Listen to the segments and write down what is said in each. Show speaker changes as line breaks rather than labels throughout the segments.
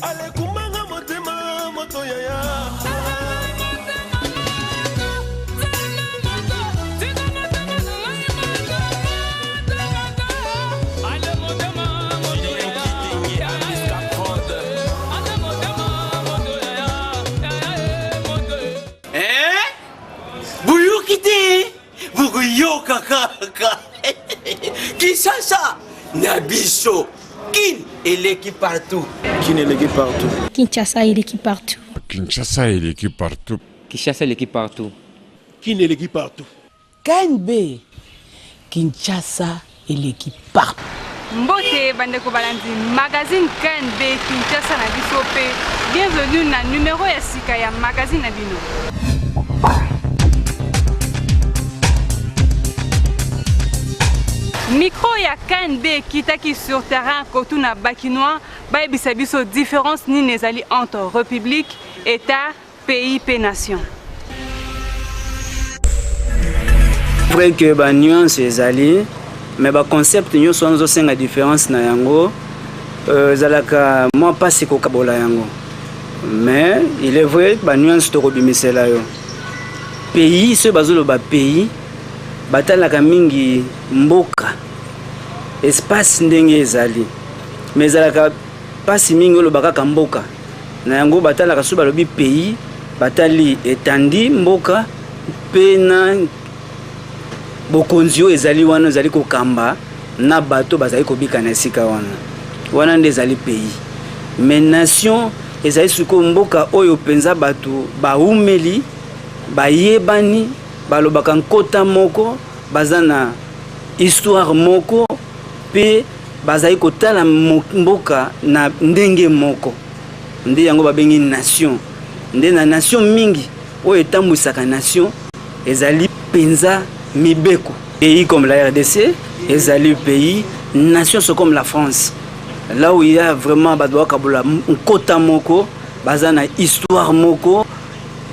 Alekumbanga motema moto yaya.
Eh? Boyoki te bokoyoka kaka Kinshasa na biso Kin eleki partout.
Kin eleki partout.
Kinshasa eleki partout.
Kinshasa eleki partout.
Kinshasa eleki partout.
Kin eleki partout.
KNB Kinshasa eleki partout.
Mbote bandeko balandi magazine KNB Kinshasa na biso pe bienvenue na numero ya sika ya magazine na bino. Micro ya KNB ekitaki sur terrain kotuna bakinois bayebisa biso différence nini ezali entre république, état pays pe nation.
Vrai que ba nuance ezali mais ba concept nyonso wana ozosenga différence na yango euh, ezalaka mwa mpasi kokabola yango mais il est vrai ba nuance tokobimisela yo pays soki bazoloba pays batalaka mingi mboka espace ndenge ezali mais ezalaka mpasi mingi oloba kaka mboka Na yango batalaka soki balobi pays, batali etandi mboka mpe na bokonzi oyo ezali wana ezali kokamba na bato bazali kobika na esika wana. Wana nde ezali pays. Mais nation ezali sikoyo mboka oyo mpenza bato baumeli, bayebani, balobaka nkota moko, baza na histoire moko mpe bazali kotala mboka na ndenge moko nde yango babengi nation. Nde na nation mingi oyo etambwisaka nation ezali mpenza mibeko. Pays comme la RDC ezali pays nation, c'est comme la France là où il y a vraiment bato bakabola nkota moko, baza na histoire moko,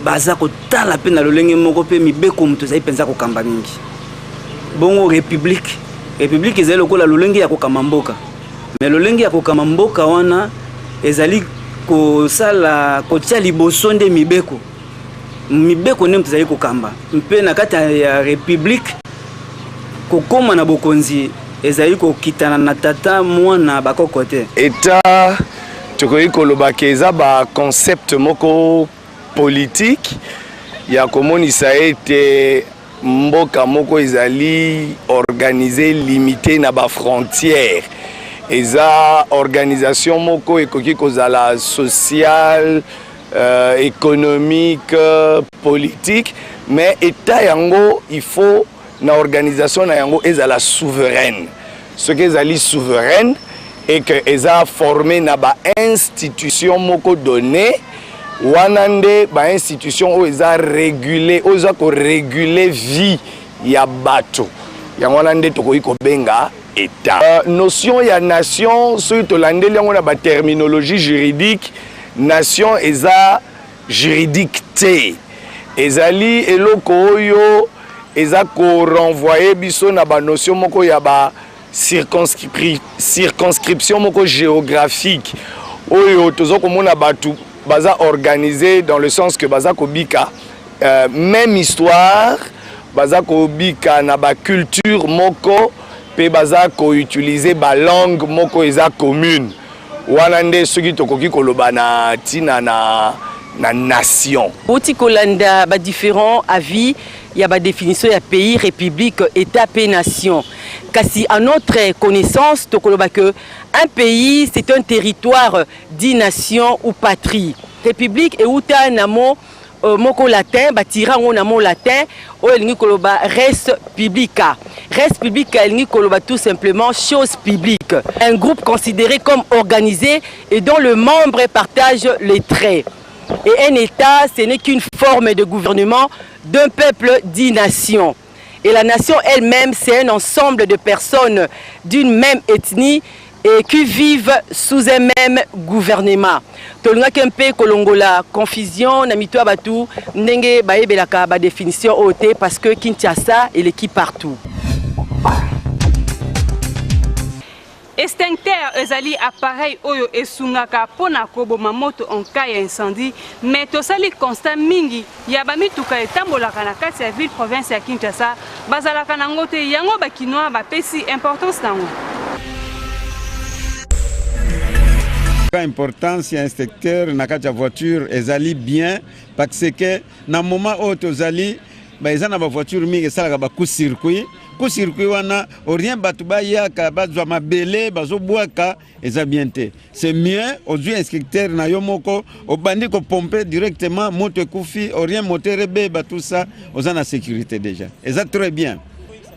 baza kotala mpe na lolenge moko mpe mibeko moto ezali mpenza kokamba mingi. Bongo republique, republique ezali lokola lolenge ya kokamba mboka, mais lolenge ya kokamba mboka wana ezali kosala kotia liboso nde mibeko, mibeko nde moto ezali kokamba. Mpe na kati ya republique kokoma na bokonzi ezali kokitana na tata mwana bakoko te.
Etat tokoki koloba ke eza ba concept moko politique ya komonisa ete mboka moko ezali organise limite na ba frontières. Eza organisation moko ekoki kozala sociale, euh, économique, politique, mais etat yango il faut na organisation na yango ezala souveraine. Soki ezali souveraine et que eza formé na ba institution moko donné, wana nde ba institution oyo eza régulé, oyo eza ko réguler vie ya bato, yango wana nde tokoki kobenga etat. Euh, notion ya nation soki tolandeli yango na ba terminologie juridique, nation eza juridique te, ezali eloko oyo eza ko renvoyer biso na ba notion moko ya ba circonscription moko géographique oyo toza komona bato baza organisé dans le sens que baza kobika euh, même histoire, baza kobika na ba culture moko mpe baza koutiliser ba langue moko eza commune. Wana nde soki tokoki koloba na ntina na, na nation.
Boti kolanda ba différents avis ya ba définition ya pays, république, état pe nation. Kasi à notre connaissance tokoloba que un pays c'est un territoire dit nation ou patrie. République euta na mot euh, moko latin, batira yango na mot latin oyo elingi koloba res publica. Res publica elingi koloba tout simplement chose publique, un groupe considéré comme organisé et dont le membre partage les traits. Et un État, ce n'est qu'une forme de gouvernement d'un peuple dit nation. Et la nation elle-même, c'est un ensemble de personnes d'une même ethnie et qui vivent sous un même gouvernement. Tolingaki mpe kolongola confusion na mito ya bato ndenge bayebelaka ba définition oyo te, parce que Kinshasa eleki partout.
Extincteur ezali appareil oyo esungaka mpo na koboma moto en cas ya incendie, mais tosali constat mingi ya ba mituka etambolaka na kati ya ville province ya Kinshasa bazalaka nango te, yango ba kinois bapesi importance nango.
Importance ya inspecteur na kati ya voiture ezali bien parce que na moment oyo tozali ba eza na ba voiture mingi esalaka ba coup circuit coup circuit wana orien bato bayaka bazwa mabele bazobwaka eza bien te c'est mieux ozwi instructeur na yo moko obandi kopompe directement moto ekufi orien moteur ebeba tout ça oza na sécurité déjà eza très bien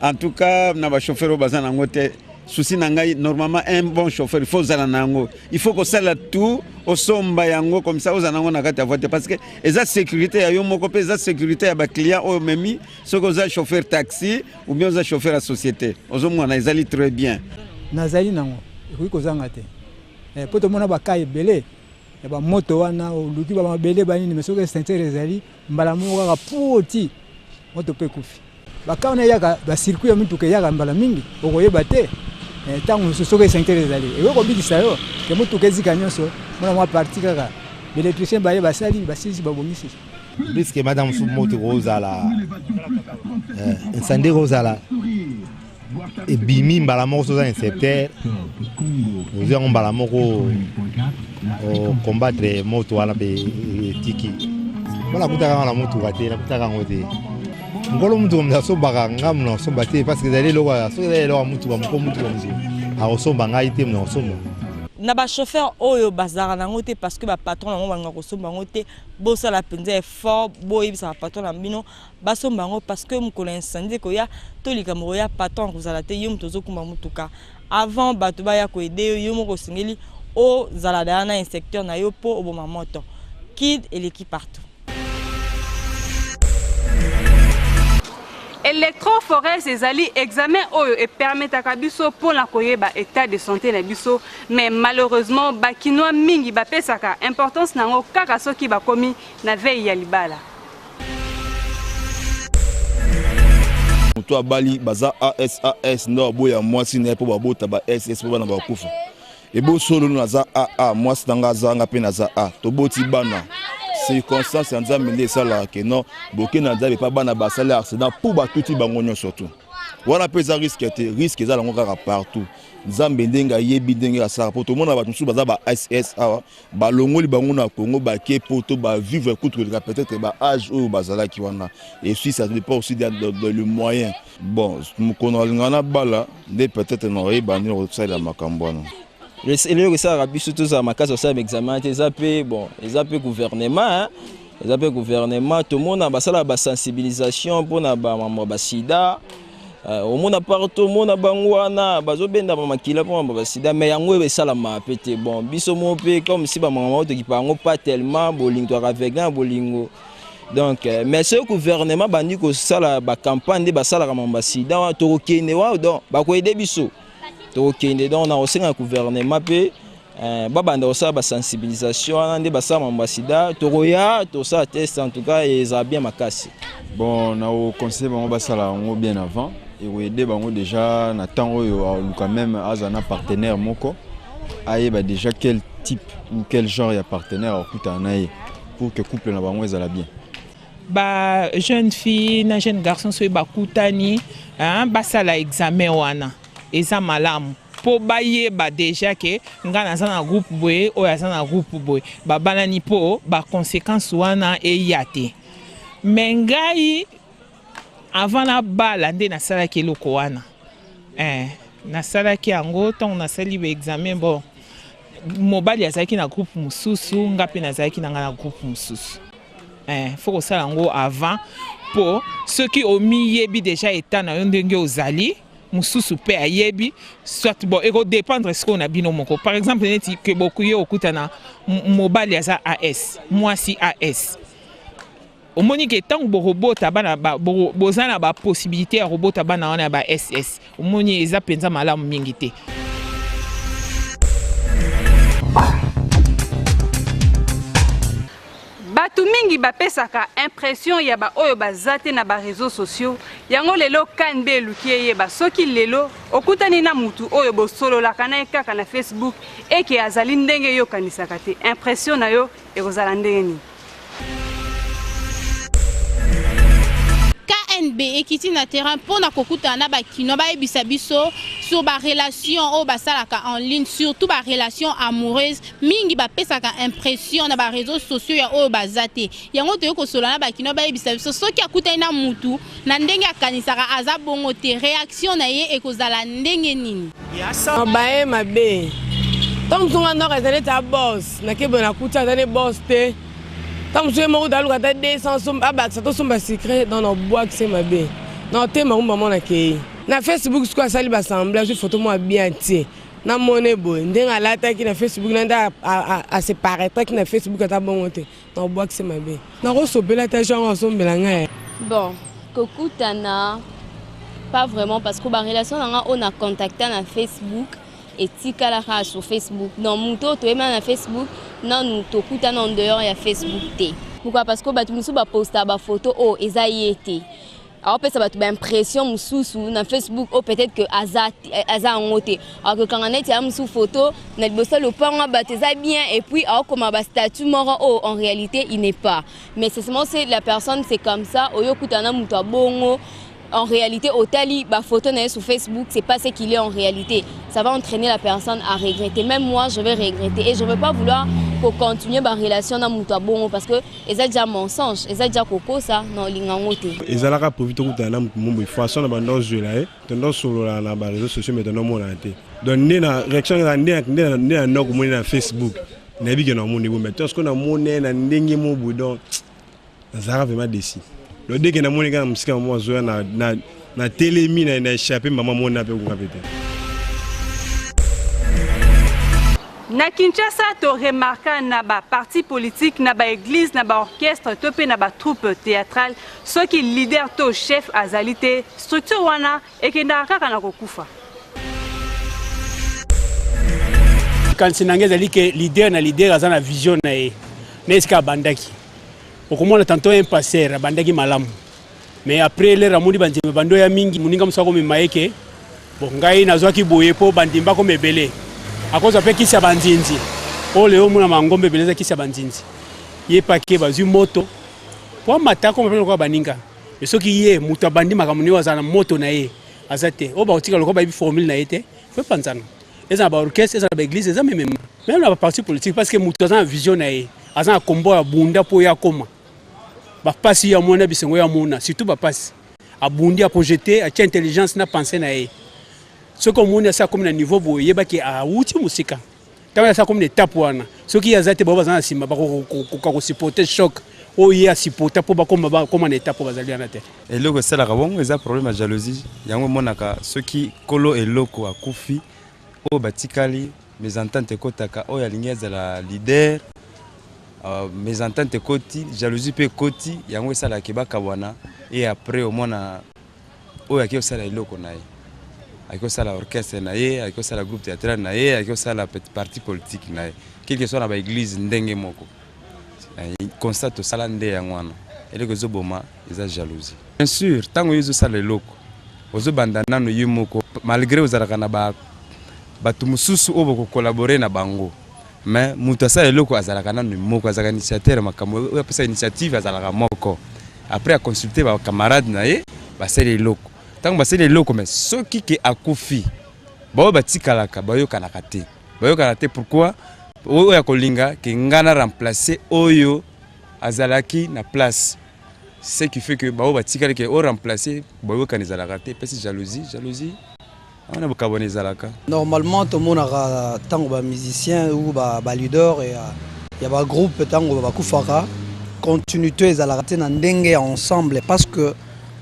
en tout cas na bachauffeur oyo baza nango te souci na ngai normalement un bon chauffeur il faut ozala na yango il faut kosala tout osomba yango comme ça ozala nango na kati ya voiture parce que eza sécurité ya yo moko mpe eza sécurité ya baclient oyo omemi soki oza chauffeur taxi ou bien oza chauffeur ya société ozomona ezali très bien.
Nazali nango ekoki kozanga te mpo tomona baka ebele ya bamoto wana oluki bamabele banini me soki extincteur ezali mbala moko kaka puoti moto mpe ekufi. Baka wana eyaka bacircuit ya mituka eyaka mbala mingi okoyeba te ntango mosusu soki extincteur ezali ekoki kobikisa yo ke motuka ezika nyonso mona mwa parti kaka baélectricien baye basali basilisi babongisi.
Puisque madame mosusu moto ekozala incendie ekozala ebimi mbala moko soza incepteur ozwi yango mbala moko okombattre moto wana mpe etiki mpo nakutaka yango na motuka te nakutaka yango te nkolo motuka moto asombaka nga moto nakosomba te parce que ezali eloko soki ezali eloko ya motuka moko motuka mosusu akosomba ngai te moto nakosomba.
Na ba chauffeur oyo bazalaka na yango te parce que ba patron na bango balingaka kosomba yango te, bosala mpenza effort boyebisa ba patron na bino basomba yango parce que mokolo ya incendie ekoya to likambo ekoya patron akozala te, yo moto ozokumba motuka avant bato baya koede yo, yo moko osengeli ozala daya na insecteur na yo mpo oboma moto. Kid eleki partout.
Electrophorèse ezali examen oyo e permettaka biso pona koyeba etat de sante na biso, mais malheureusement ba kinois mingi bapesaka importance na yango kaka soki bakomi na veille ya libala.
Moto abali baza ASAS nde aboya mwasi na ye mpo babota ba SS mpo bana bakufa. Ebosolo naza AA mwasi na nga aza nga mpe naza A toboti bana circonstance ya nzambe nde esalaka ke non boke na nzambe epa bana basali accident mpo batuti bango nyonso tu wana mpe eza risque te risque eza nango kaka partout nzambe ndenge ayebi ndenge asalaka mpo tomona bato mosusu baza ba ss awa balongoli bango na congo bake poto bavivre kutu koleka peut-être ba age oyo bazalaki wana et si ça dépend aussi de, de, de le moyen bon mokolo alingaka na bala nde peut-être nakoyeba nde kosalela makambo wana.
Eloko esalaka biso tozala makasi kosala baexamen te eza mpe bon eza mpe gouvernement eza mpe gouvernement tomona basalaka basensibilisation mpona bamambo ya basida omona partout omona bango wana bazobenda bamakila mpona basida mais yango esalamaka mpe te bon biso moko mpe comme si bamama oyo tokipa yango pas tellement bolingo toyaka vegan bolingo donc mais soki gouvernement bandi kosala bacampagne nde basalaka mambo ya sida wana tokokende wana donc bakoyede biso tokokende donc na kosenga gouvernement mpe babanda kosala basensibilisation wana nde basala mambo ya sida tokoya tosala test en tout cas ezala bien makasi.
Bon na koconseille bango basala yango bien avant ekoyede bango déjà na temps oyo aluka même aza na partenaire moko ayeba déjà quel type ou quel genre ya partenaire akokutana na ye pour que couple na bango ezala bien.
Ba jeune fille na jeune garçon soki bakutani basala examen wana eza malamu po bayeba dejà ke nga naza na groupe boye oyo aza na groupe boye babalani po ba consequence wana eya te mais ngai avant nabala nde nasalaki eloko wana eh, nasalaki yango ntango nasali ba examen bon mobali azalaki na groupe mosusu nga mpe nazalaki na nga na groupe mosusu eh, faut kosala yango avant po soki omiyebi deja etat na yo ndenge ozali mosusu mpe ayebi soit bon ekodépendre sikoyo na bino moko par exemple neti ke bokuye okutana mobali aza AS mwasi AS omoni ke ntango bokobota bana boza na bapossibilité ya kobota bana wana ya ba SS omoni eza mpenza malamu mingi te.
Bato mingi Mingi bapesaka impression ya ba oyo baza te na ba reseaux sociaux, yango lelo KNB eluki eyeba soki lelo okutani na mutu oyo bosololaka na ye kaka na Facebook et que azali ndenge yo okanisaka te, impression na yo ekozala ndenge nini?
KNB ekiti na terrain mpo na kokutana na ba kinois bayebisa biso sur ba relations oyo basalaka en ligne surtout ba relations amoureuses mingi bapesaka impression na ba reseaux sociaux ya oyo baza te. Yango toye kosolola na ba kinois bayebisa biso soki akutani na mutu na ndenge akanisaka aza bongo te reaction na ye ekozala ndenge nini?
Baye mabe ntango mosusu nga ndako eza neti a boss nake boye nakuti aza ne boss te ntango mosusu ye moko taluka ata 200 abakisa tosomba sucre donc nabwakise mabe na otema kumba mwana akei na facebook sikoyo asali basemble azwi foto mwa bien tie namone boye ndenge alataki na facebook na nde ase paraîtraki na facebook ata bongo te nakobwakisa mabe nakosopela ata jango asombela ngai.
Bon kokutana pas vraiment parce que ba relation na nga oyo na contacta na Facebook etikala kaka sur Facebook donc moto oyo toyebana na Facebook nanu tokutana en dehors ya Facebook te. Pourquoi? Parce que bato mosusu ba postaka ba photo oyo eza ye te. Aopesa bato ba impression mosusu na Facebook oyo peut-être que aza aza yango te. Akokanga neti ya mosusu photo na liboso ya lopango ya bato eza bien et puis aokoma ba statut moko oyo en réalité il n'est pas. Mais c'est seulement c'est la personne c'est comme ça oyo okutana na moto ya bongo en réalité otali ba photo na ye sur Facebook c'est pas ce qu'il est en réalité. Ça va entraîner la personne à regretter. Même moi je vais regretter et je vais pas vouloir ko continuer ba relation na moto ya bongo parce que Eza dejà mensonge, eza dejà kokosa na olinga ngo te.
Ezalaka prévu tokutana na mutu moko boye façon na banda ozwela ye tondo osolola na ba réseaux sociaux mais tondo omonana te donc nde na réaction ezala nde nde nde na noko omoni na Facebook nayebi ke na omoni bo mais to na moni ye na ndenge moko boye donc nazalaka vraiment déçu donc dès que namoni kaka na mosika mama azoya na na na telemi na na échappé mama moni na mpe okonga mpe te.
Na Kinshasa to remarqua na ba partis politiques, na ba eglises, na ba orchestres to pe na ba troupes theatrales soki leader to chef azali te structure wana ekendaka kaka na kokufa.
Likanisi na ngai ezali ke leader na leader aza na vision na ye na esika abandaki. Okomona tantot un pasteur abandaki malamu mais après l'heure amoni bandimi bandi oya mingi, moninga mosusu akomema ye ke bon ngai nazwaki boye mpo bandimi bakoma ebele. Akozwa mpe kisi ya banzinzi oyo lelo omona mangomba ebele eza kisi ya banzinzi, ye pake bazwi moto mpo amata akoma mpe lokola baninga. Mais soki ye moto abandi makambo nini azala na moto na ye aza te, oyo bakotika lokola bayebi formule na ye te, fo epanzana. Eza na ba orchestre, eza na ba eglise, eza meme meme na ba parti politique parce que moto aza na vision na ye, aza na kombo ya bunda mpo ye akoma. Ba pasi ya mona bisengo ya mona, surtout ba pasi. Abundi a projeter, atia intelligence na pensée na ye. Soki omoni asi akomi na niveau boye, yeba ke awuti mosika. Tango asi akomi na etape wana, soki ye aza te, bango baza na nsima bakokoka ko supporter choc oyo ye asupporta mpo bakoma bakoma na etape oyo bazali wana te.
Eloko esalaka bongo eza problème ya jalousie, yango omonaka soki kolo eloko akufi oyo batikali mesentente ekotaka, oyo alingi azala leader mesentente ekoti, jalousie mpe ekoti, yango esalaka ke bakabwana et après omona oyo ake kosala eloko na ye, ake kosala orchestre na ye, ake kosala groupe théâtral na ye, ake kosala parti politique na ye, quelque soit na ba église ndenge moko. Constat tosala nde yango wana, eloko ezoboma eza jalousie. Bien sûr, ntango yo ozosala eloko ozobanda nano yo moko, malgré ozalaka na ba bato mosusu oyo bokokolabore na bango, mais moto asala eloko azalaka nano moko, azalaka initiateur ya makambo oyo apesa initiative azalaka moko, après aconsulte ba camarade na ye basali eloko. Ntango basali eloko, mais soki ke akufi, baoyo batikalaka bayokanaka te, bayokana te. Pourquoi? Oyo akolinga ke nga na remplacer oyo azalaki na place, ce qui fait que baoyo batikali ke o remplacer, boyokani ezalaka te, epesi jalousie, jalousie wana bokabwana ezalaka.
Normalement tomonaka ntango ba musiciens ou ba, ba leader ya, ya ba groupe ntango bakufaka continuité ezalaka te na ndenge ya ensemble parce que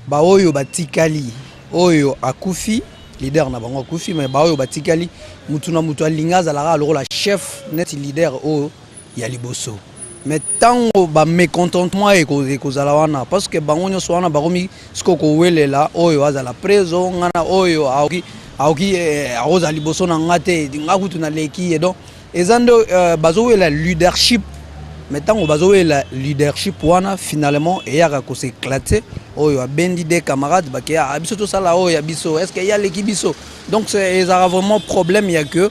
baoyo batikali oyo akufi leader na bango akufi mais baoyo batikali mutu na mutu alinga azalaka lokola chef neti leader oyo ya liboso mais ntango ba mécontentement ekozala wana parce que bango nyonso wana bakomi sikoyo kowelela oyo azala preso nga na oyo aoki aoki eh, akozala liboso na nga te nga kutu naleki ye donc eza nde euh, bazowela leadership Mais ntango bazowela leadership wana, finalement eyaka kos'éclater. Oyo abendi des camarades bakeya, ah, biso tosala oyo ya biso, est ce que ye aleki biso? Donc ezalaka vraiment problème ya que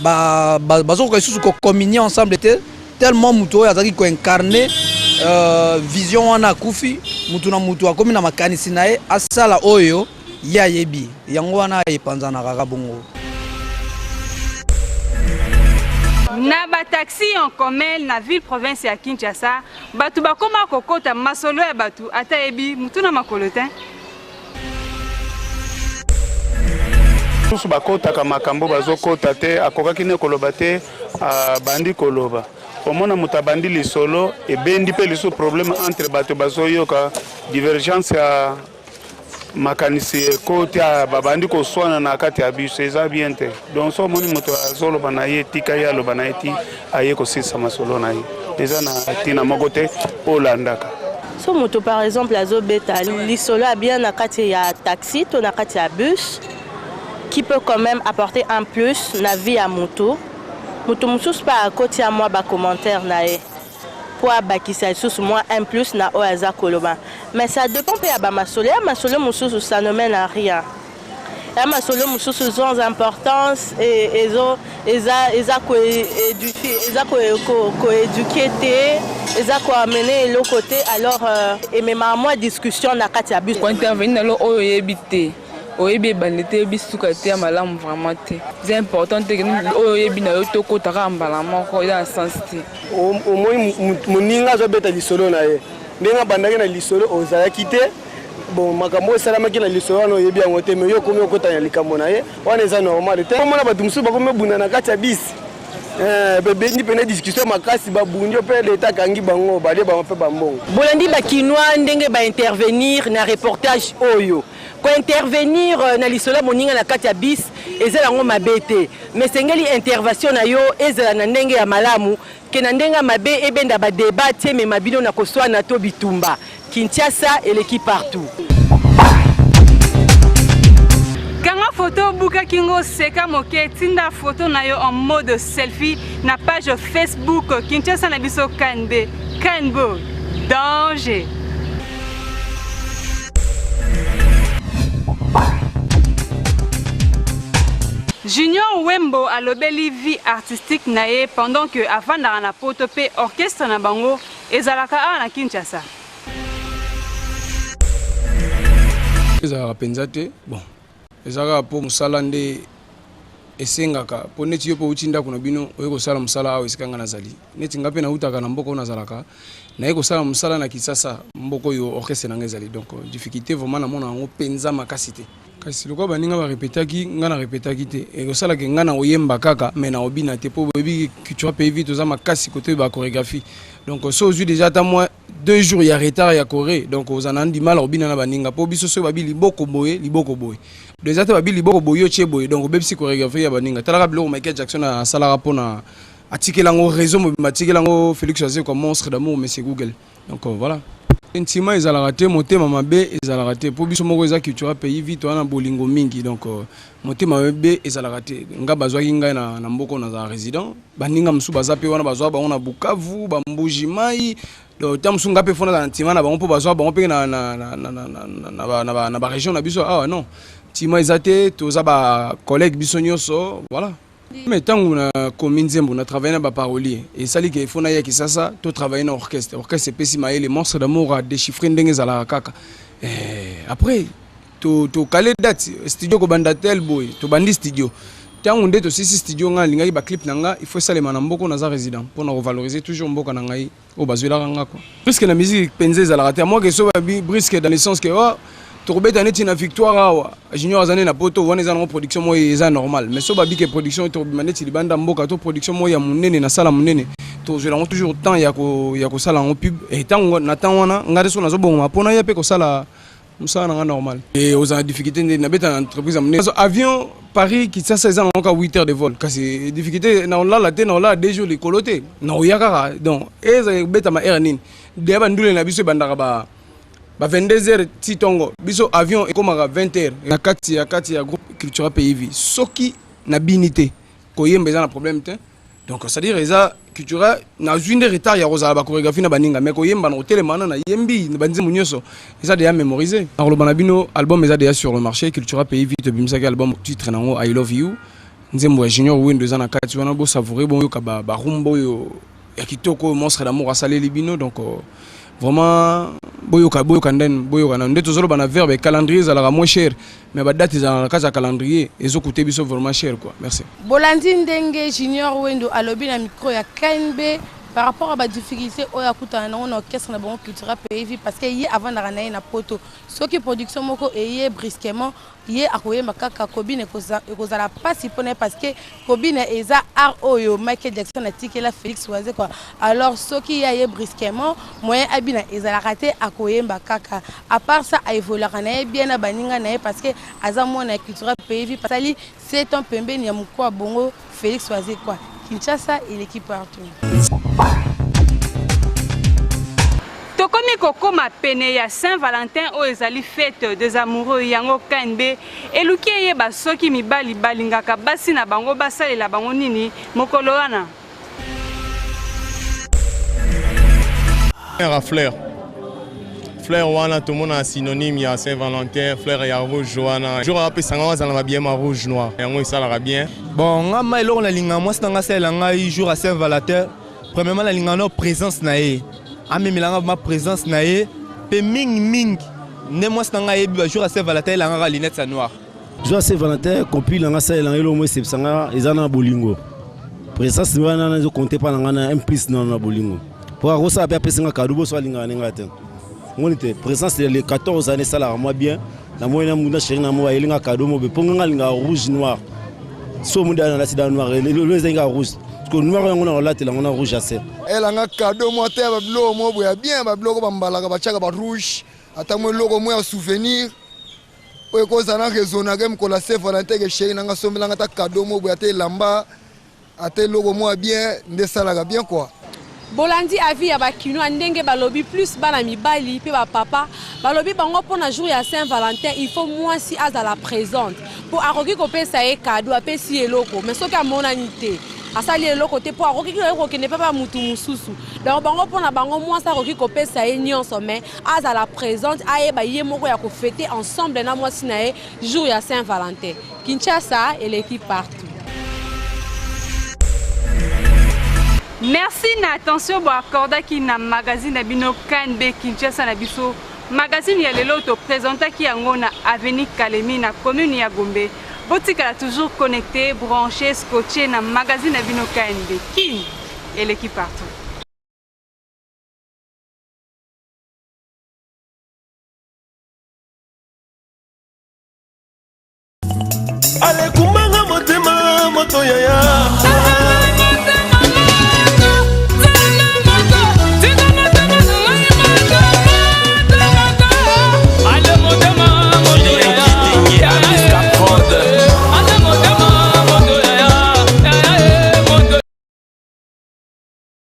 bazokoka lisusu kocommunier ensemble te, tellement moto oyo azalaki koincarner vision wana akufi. Mutu na mutu akomi na makanisi na ye, asala oyo ye ayebi. Yango wana epanzanaka kaka bongo.
Na bataxi en commun na ville province ya Kinshasa, bato bakoma kokota masolo ya bato ata yebi mutu na makolo te.
Mosusu bakotaka makambo bazokota te, akokaki ne koloba te, abandi koloba. Omona moto abandi lisolo, ebendi mpe lisusu problème entre bato bazoyoka, divergence ya makanisi ekoti, babandi koswana na kati ya biso. Eza bien te. Donc so omoni moto azoloba na ye, tika ye aloba na ye ti aye kosilisa masolo na ye. Eza na ntina moko te olandaka.
So moto par exemple azobeta lisolo ya bien na kati ya taxi to na kati ya bus, qui peut quand même apporter un plus na vie ya moto, moto mosusu mpe akotia mwa bacommentaire na ye mpo abakisa lisusu mwa un plus na oyo aza koloba. Mais ça dépend mpe ya bamasolo. Ya masolo mosusu, ça ne mène à rien. Ya masolo mosusu sans importance, ezo eza koéduquer, eza koéduquer te, eza koamener eloko te. Alors ememaka mwa discussion na kati ya bus.
Kointervenir na lo oyo oyebi te, oyebi ebandi te, oyebi suka te, ya malamu vraiment te. Eza important te oyo oyebi na yo tokota kaka mbala moko, eza na sens te.
Omoni moninga azobeta lisolo na ye, ndenge abandaki na lisolo, ozalaki te. Bon, makambo oyo esalamaki na lisolo wana, oyebi yango te, mais yo okomi okota na likambo na ye wana, eza normal te. Omona bato mosusu bakomi obunda na kati ya bisi, bebendi pene discussion makasi, babundi mpe leta akangi bango, balie bango mpe bambongo.
Bolandi bakinois ndenge baintervenir na reportage oyo. Kointervenir na lisolo ya moninga na kati ya bis eza yango mabe te, mais esengeli intervention na yo ezala na ndenge ya malamu ke na ndenge ya mabe ebenda badébat ti emema bino na koswana to bitumba. Kinshasa eleki partout.
Kanga foto, obukaki ngo, seka moke, tinda foto na yo en mode selfie na page Facebook Kinshasa na biso KNB. KNB danger. Junior Wembo alobeli vie artistique na ye pendant que avandaka na poto mpe orchestre na bango ezalaka awa na Kinshasa.
Ezalaka mpenza te. Bon, eza kaka mpo mosala nde esengaka, mpo neti yo mpo outi ndako na bino, oye kosala mosala awa esika nga nazali. Neti nga mpe nautaka na mboka oyo nazalaka, naye kosala mosala na Kinshasa, mboka oyo orchestre na nga ezali. Donc difficulté vraiment namona yango mpenza makasi te. Kasi lokola baninga barepetaki, nga na repetaki te, ekosalaka nga na koyemba kaka, mais na kobina te, mpo boyebi Cultura Pays Vie, toza makasi kote bachorégraphie. Donc so ozwi déjà ata mwa 2 jours ya retard ya choré, donc oza na ndimala kobina na baninga, mpo biso soki babi liboko boye, liboko boye, donc eza te babi liboko boye otie boye, donc obebisi chorégraphie ya baninga. Talaka biloko Michael Jackson asalaka mpona atikela yango réseau mobimba, atikela yango Félix Wazekwa, Monstre d'amour, monsieur Google. Donc voilà, ntima ezalaka te, motema mabe ezalaka te, mpo biso moko eza Cultura Pays Vie, toza na bolingo mingi. Donc motema mabe ezalaka te. Nga bazwaki ngai na mboka oyo nazala résident, baninga mosusu baza mpe wana, bazwa bango na Bukavu, bambuji mai. Donc ta mosusu nga mpe fo nazala na ntima na bango, mpo bazwa bango mpe na barégion na biso awa. Non, ntima eza te, toza bacollègue biso nyonso, voilà. Mais ntango nakomi nzembo, na travaille na baparolier, esali ke ifo naya Kisasa, to travaille na orchestre. Orchestre epesi mayele, Monstre d'amour adéchiffre ndenge ezalaka kaka. Après tokale date studio kobanda tel boye, tobandi studio. Ntango nde tosisi studio, ngai alingaki baclip na nga, il faut esalema na mboka oyo naza résident, mpona kovaloriser toujours mboka na ngai oyo bazwelaka nga quoi. Puisque na musique mpenza ezalaka te amoke so babi brusque, dans le sens que oh, tokobeta neti na Victoire awa, Junior aza nde na poto wana, eza nango production moko eza normal. Mais so babike production tokobima neti libanda mboka to production moko ya monene na sala monene, tozwela yango toujours temps ya kosala yango pub. E ntango na temps wana, ngai te so nazobongoma mpona ye mpe kosala mosala na nga normal. E ozala na difficulté nde nabeta na entreprise ya monene. Avion Paris Kinshasa eza nango ka 8 heures de vol, kasi difficulté na olala te, na olala 2 jours likolo te, na oya kaka. Donc eza ebetama heure nini? Deya bandule na biso ebandaka ba 22 heures ti ntongo. Biso avion ekomaka 20 heures. Na kati ya groupe Cultura Pays Vie, soki nabini te, koyemba eza na problème te. Donc c'est à dire eza cultura, nazwi nde retard ya kozala bachorégraphie na baninga, mais koyemba na kotelema wana nayembi banzembo nyonso eza déjà mémorisé. Nakoloba na bino, album eza déjà sur le marché. Cultura Pays Vie tobimisaki album, titre nango I Love You, nzembo ya Junior Wendo eza na kati wana. Bosavoure, boyoka barumba oyo ya kitoko oyo Monstre d'Amour asaleli bino. Donc vraiment boyoka, boyoka ndeni, boyoka na nde tozoloba na verbe. Calendrier ezalaka moins cher, mais badate ezalaka na kati ya calendrier, ezokute biso vraiment cher quoi. Merci.
Bolandi ndenge Junior Wendo alobi na micro ya KNB par rapport à badifficulté oyo akutana nango na orchestre na bango Cultura Pays Vie, parce que ye avandaka na ye na Poto. Soki production moko eye brusquement, ye akoyemba kaka kobina, ekozala mpasi mpona ye, parce que kobina eza art oyo Michael Jackson atikela Félix Wazekwa. Alors soki ye aye brusquement, moyen abina ezalaka te, akoyemba kaka. À part ça, aévoluaka na ye bien na baninga na ye, parce que aza mwana ya Cultura Pays Vie, asali 7 ans pembeni ya mokwa bongo Félix Wazekwa. Kinshasa eleki partout.
Tokomi kokóma pene ya Saint Valentin oyo ezali fête des amoureux. Yango KNB eluki eyeba soki mibali balingaka basi na bango basalela bango nini mokolo wana.
Ya fleur, fleur wana tomona synonyme ya Saint Valentin, fleur ya rouge wana. Jour apesanga azala na bien ma rouge noir, yango esalaka bien.
Bon, nga ma eloko nalinga mwasi na nga asalela ngai jour ya Saint Valentin, premièrement nalinga no présence na ye, amemelanga ma présence na ye. Mpe mingimingi nde mwasi na ngai ayebi bajour ya Saint Valentin, elangaka lunette ya noir.
Jour ya Saint Valentin, copine na nga asalelanga eloko mo esepesanga, eza na bolingo. Présence wana nazokonte mpa na ngai na un plus nano na bolingo, po akosala mpe apesi nga cadeau boso alingaka ndenge te ngoni te. Présence le 14 ane esalaka mwa bien. Namoni na chéri na mo ayeli nga cadeau mobe, mpo nga alingaka rouge noir. So omundi nalati da noir, lelo ezali kaka rouge, parce que noir yango na kolatela yango na rouge ase.
Elanga cadeau mwa te ya babiloko mo boye ya bien, babiloko bambalaka batiaka barouge, ata mo eloko mo ya souvenir oyo ekozala na raisonnaka mokolo ya Saint Valentin ke chéri nanga asombelanga ata cadeau mo boye, ata elamba, ata eloko mo ya bien, nde esalaka bien quoi.
Bolandi avis ya bakinois ndenge balobi, plus bana mibali mpe bapapa balobi bango mpona jour ya Saint Valentin, il faut mwasi azala présente, mpo akoki kopesa ye cadeau, apesi ye eloko, mais soki amonani te, asali eloko te, mpo akoki kokende mpe pa mutu mosusu. Donc bango, mpona bango, mwasi akoki kopesa ye nyonso, mais azala présente, ayeba ye moko ya kofêter ensemble na mwasi na ye jour ya Saint Valentin. Kinshasa eleki partout.
Merci na attention boaccordaki na magazine na bino KNB Kinshasa na biso. Magazine ya lelo toprésentaki yango na avenue Kalemi na commune ya Gombe. Botikala toujours connecté, branché, scotché na magazine na bino KNB Kin eleki partout.
Alekumbanga motema moto yaya.